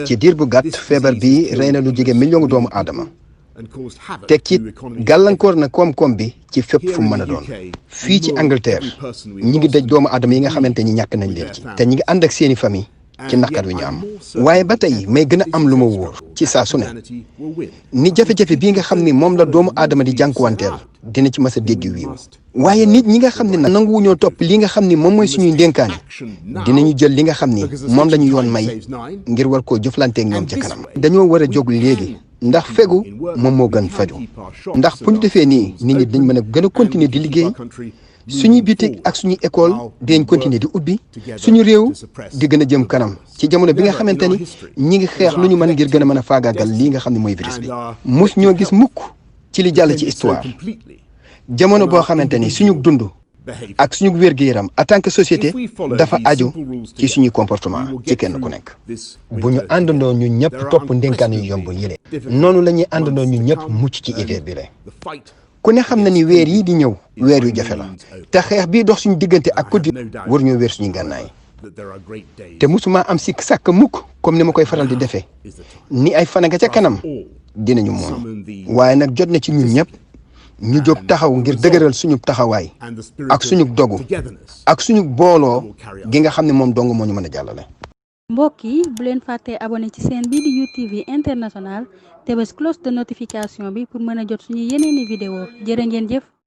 ci diir bu gàtt feebar bi rey na lu jege million doomu aadama te ci gàllankoor na koom-koom bi ci fépp fu mu mën a doon fii ci Angleterre ñi ngi daj doomu aadama yi nga xamante ni ñàkk nañ leen ci te ñi ngi ànd ak seeni famille ci naqar wi ñu am waaye ba tey may gën a am lu ma wóor ci saa su ne ni jafe-jafe bii nga xam ni moom la doomu aadama di jànkuwanteel dina ci mës a dégg wiiw waaye nit ñi nga xam ne nanguwuñoo topp li nga xam ni moom mooy suñuy ndénkaane dinañu jël li nga xam ni moom la ñu yoon may ngir war koo jëflanteeg ñoom ca kanam dañoo war a jóg léegi ndax fegu moom moo gën faju ndax bu ñu defee nii nit ñi dañ mën a gën a continuer di liggéey suñuy bitig ak suñuy école dinañ continuer di ubbi suñu réew di gën a jëm kanam ci jamono bi nga xamante ni ñi ngi xeex lu ñu mën ngir gën a mën a faagaagal lii nga xam ne mooy virus bi mus ñoo gis mukk ci li jàll ci histoire jamono boo xamante ni suñu dund ak suñu wér-gu-yaram en tant que société dafa aju ci suñuy comportement ci kenn ku nekk bu ñu àndandoo ñu ñëpp topp ndénkaan yu yomb yile noonu la ñuy àndandoo ñu ñëpp mucc ci hiver bi la ku ne xam na ni weer yi di ñëw weer yu jafe la te xeex bii dox suñu diggante ak Côte d'Ivoire war ñoo weer suñu ngànnaay te musuma am sikk sàkk mukk comme ni ma koy faral di defee ni ay fan nga ca kanam dinañu moom waaye nag jot na ci ñun ñëpp ñu jóg taxaw ngir dëgëral suñu taxawaay ak suñu dogu ak suñu booloo gi nga xam ne moom dong moo ñu mën a jàllale. mbokk yi bu leen fàttee abonné ci seen bii di UTV international te bés cloche de notification bi pour mën a jot suñu yeneeni vidéo jërë ngeen jëf.